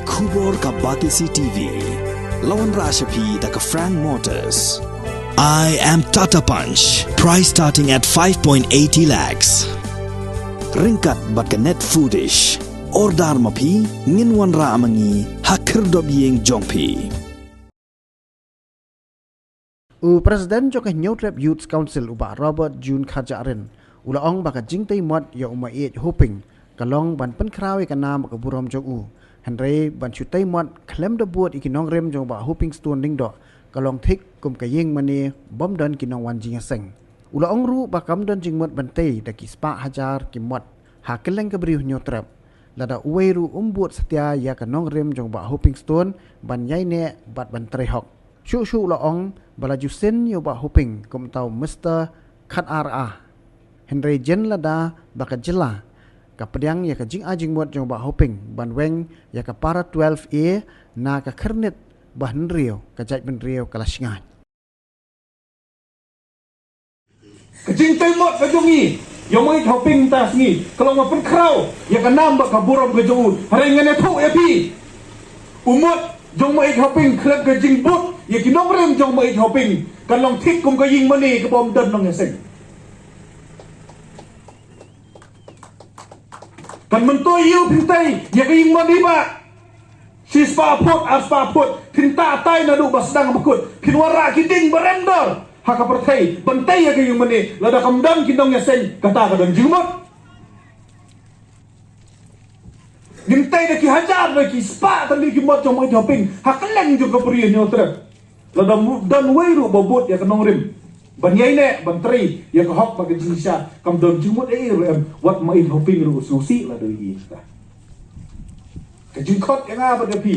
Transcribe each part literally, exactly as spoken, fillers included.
Khubor ka Batesi T V. La wanrah sha phi da ka Frank Motors. I am Tata Punch. Price starting at five point eighty lakhs. Ryngkat bad ka Net Foodish. Order ma phi, ngin wanrah ma ngi ha khyrdop ïing jong phi. U President jong ka Hynñiewtrep Youth Council, u Bah Robert June Kharjahrin, u la ong ba ka jingtei mot ïa u Maieit Hoping ka long ban pynkhraw ïa ka nam bad ka burom jong u, hynrei ban shu tei mot khlem da bud ïa ki nongrim jong u Bah Hoping Stone Lyngdoh ka long thik kum ka ïing mane bym don ki nongwan jingïaseng. U la ong ruh ba kam don jingmut ban tei da ki spah hajar ki mot ha kylleng ka Bri u Hynñiewtrep, lada uwei ruh um bud satia ïa ka nongrim jong u Bah Hoping Stone ban ïaineh bad ban trei hok. Shuh shuh u la ong ba la ju sin ïa u Bah Hoping kum uta u Mister Khat Ar A. Hynrei jin lada ba ka jylla ka pdiang ïa ka jingai jingmut jong u Bah Hoping ban weng ïa ka Para twelve A na ka khyrnit ba hynriew, ka jaitbynriew ka la shngaiñ. Ka jingtei mot ka jong ngi ïa u Maieit Hoping mynta ka sngi ka long ban pynkhraw ïa ka nam bad ka burom ka jong u. Hynrei ngan ïathuh ïa phi, u mot jong u Maieit Hoping khlem ka jingbud ïa ki nongrim jong u Maieit Hoping kan long thik kum ka ïing mane kaba ym don nongïaseng. Kan myntoi ïa u phin tei ïa ka ïing mane ba shi spah phut, ar spah phut, phin tah tai naduh ba sdang ba kut, phin wanrah ki ding ba rem dor ha ka pyrthei ban tei ïa ka ïing mane. Lada kam don ki nongïaseng, kata ka don jingmut. Ngim tei da ki hajar, da ki spah tylli ki mot jong u Maieit Hoping ha kylleng jong ka Bri u Hynñiewtrep. Lada mu-, don uwei ruh ba bud ïa ka nongrim ban ïaineh ban trei ïa ka hok bad ka jingshisha, kam don jingmut ei ei ruh em. Wat u Maieit Hoping ruh u sngewsih la dei ïa kata. Ka jingkhot ïa nga bad ïa phi,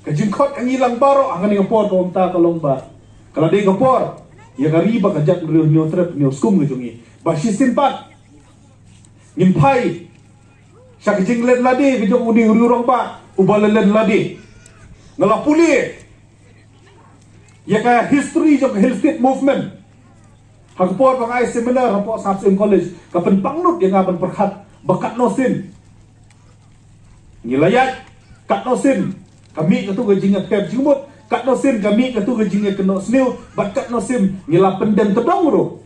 ka jingkhot ïa ngi lang baroh ha kane ka por kaba mynta ka long ba ka la dei ka por ïa ka ri bad ka jaitbynriew Hynñiewtrep Hynñiewskum ka jong ngi ba shisien pat ngin phai sha ka jingleh lade ka jong une u riewrangbah uba la leh lade. Nga la pule ïa ka history jong ka Hill Street Movement. Ha ka por ba nga ai seminar hapoh Sap Siem College, ka pynpang lut ïa nga ban pyrkhat ba katno sien ngi la ïaid, katno sien ka mih katto ka jingïapher jingmut, katno sien ka mih katto ka jingïakynnoh sniew, bad katno sien ngi la pyndem tdong ruh.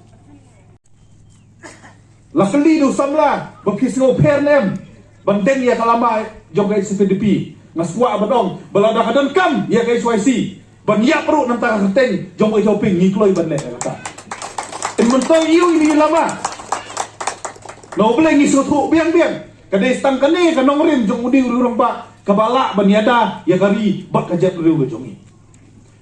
La kylli da u samla ba phi sngewpher ne em ban deng ïa ka lama jong ka H S P D P. Nga sngewbha ban ong ba lada ka donkam ïa ka H Y C ban ïap ruh na ka bynta ka kyrteng jong u Maieit Hoping, ngi kloi ban leh ïa kata. Yn myntoi ïa u ïa u lama. Na U Blei ngi sngewthuh biang biang. Ka dei tang kane ka nongrim jong une u riewrangbah kaba lah ban ïada ïa ka ri bad ka jaitbynriew ka jong ngi.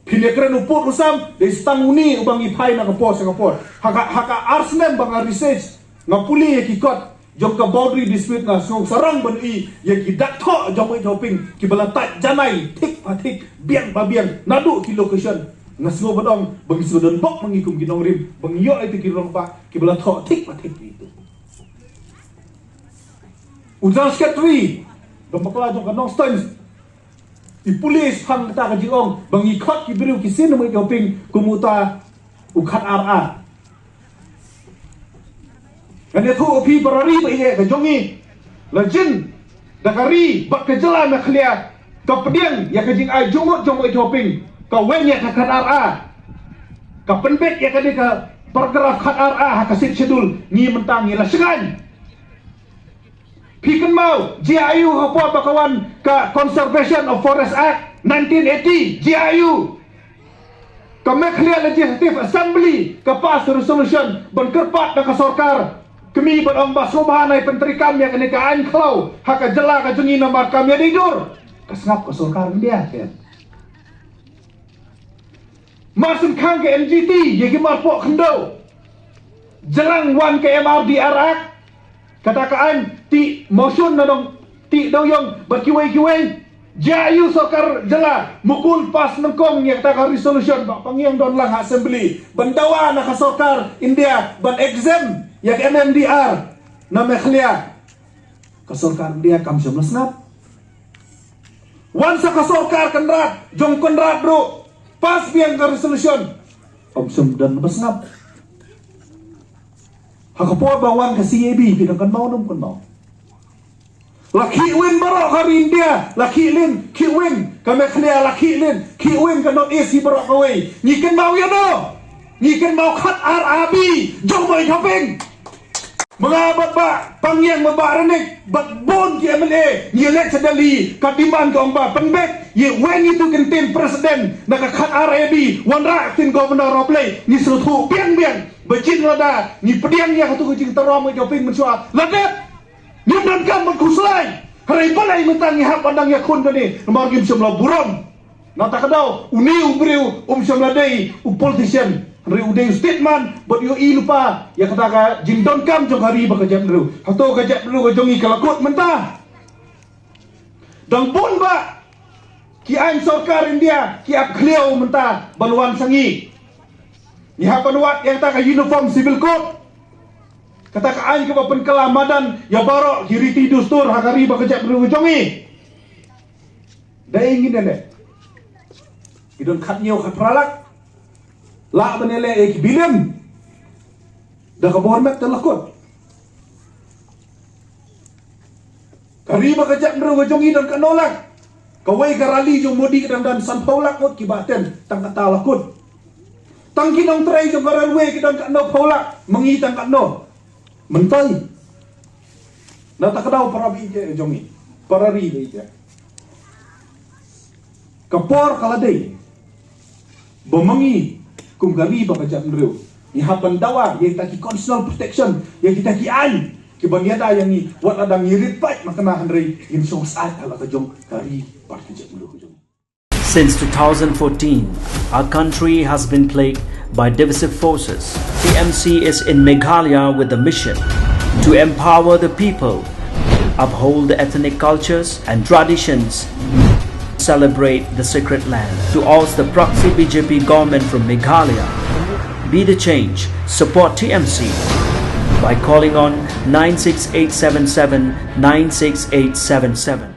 Phin ïakren u pud u sam, dei tang une uba ngi phai na ka por sha ka por. Ha ka, ha ka ar snem ba nga research, nga pule ïa ki kot jong ka boundary dispute, nga sngew sarong ban ïohi ïa ki dak thoh jong u Maieit Hoping kiba la tait janai thik pa thik, biang pa biang, naduh ki location. Nga sngew ban ong ba ngi sngewdon bok ma ngi kum ki nongrim ba ngi ïoh ïa ki riewrangbah kiba la thoh thik pa thik ïa itu. U General Secretary, dong bakla jong ka Nongstoiñ, i pule shaphang kata ka jingong ba ngi khot ki briew ki sien u Maieit Hoping kum uta u Khat Ar A. Ngan ïathuh ïa phi para ri ba ïeit ka jong ngi, la jin da ka ri bad ka jylla Meghalaya ka pdiang ïa ka jingai jingmut jong u Maieit Hoping, ka weng ïa ka Khat Ar A, ka pynbeit ïa kane ka paragraph Khat Ar A ha ka Sixth Schedule, ngi mynta ngi la shngaiñ. Phi kynmaw, jia aiu ha por ba ka wan ka Conservation of Forest Act nineteen eighty, jia aiu? Ka Meghalaya Legislative Assembly ka pass resolution ban kyrpad na ka sorkar kmie ban ong ba sngewbha nai pyntreikam ïa kane ka aiñ khlaw ha ka jylla ka jong ngi namar kam ïadei dur. Ka sngap ka sorkar India, kan? Mar sngewkhang ka N G T ïa ki marpoh khyndew. Jlang wan ka M R D R Act. Kata ka aiñ, Tih Mawshun, Nadong Tih Dewiong bad kiwei kiwei. Jia aiu sorkar jylla Mukul pass nyngkong ïa kata ka resolution ba pang ïeng don lang ha assembly ban dawa na ka sorkar India ban exempt ïa ka M M D R na Meghalaya. Ka sorkar India kam shym la sngap. Wan sa ka sorkar Conrad, jong Conrad ruh, pass biang ka resolution, kam shym don ba sngap. Ha ka por ba wan ka C A B, phi dang kynmaw, dang kynmaw? La khih win baroh ka ri India, la khih lin, khih win ka Meghalaya, la khih lin, khih win ka North East hi baroh kawei. Ngi kynmaw ïa no? Ngi kynmaw khat ar abi jong Bah Hoping. Ma nga bad Bah Pangiang, Bah Ranik bad bun ki M L A ngi leit sha Delhi, ka demand ka ong ba pynbeit ïa wei ngi tu kyntien president na ka khat ar abi, wanrah ktien governor. Hynrei ngi sngewthuh biang biang ba jin lada ngi pdiang ïa katu ka jingtyrwa Bah Hoping mynshuwa la dep. Ngim donkam ban khuslai. Hynrei balei mynta ngi hap ban dang ïakhun kane? Namar ngim shym la burom. Na kata ka daw une u briew um shym la dei u politician, hynrei u dei u statesman bad u ïohi lypa ïa kata ka jingdonkam jong ka ri bad ka jaitbynriew. Hato ka jaitbynriew ka jong ngi ka la kut mynta? Dang bun bah ki aiñ sorkar India ki ap khlieh mynta ban wan sha ngi. Ngi hap ban wad ïa kata ka Uniform Civil Code, kata ka aiñ kaba pynkylla madan ïa baroh ki riti dustur ha ka ri bad ka jaitbynriew ka jong ngi. Dei ngi ne ne, ki don khathynñiew khatphra lak, lah ban ïaleh ïa ki billion. Da ka bor met te la kut. Ka ri bad ka jaitbynriew ka jong ngi don katno lak? Kawei ka rally jong Modi ka dang don sanphew lak ngut kiba attend, tang kata la kut. Tang ki nongtrei jong ka railway ki don katno phew lak, ma ngi tang katno? Mynta. Na kata ka daw para baieit jong ngi, para ri baieit, ka por ka la dei ba ma ngi kum ka ri bad ka jaitbynriew ngi hap ban dawa ïa kita ki constitutional protection, ïa kita ki aiñ kiban ïada ïa ngi, wat la dang ngi rit paid ma kane, hynrei ngin shong syaid ha la ka jong ka ri bad ka jaitbynriew ka jong ngi. Since two thousand fourteen, our country has been plagued by divisive forces. T M C is in Meghalaya with a mission to empower the people, uphold the ethnic cultures and traditions, celebrate the sacred land. To oust the proxy B J P government from Meghalaya, be the change, support T M C by calling on nine six eight seven seven nine six eight seven seven.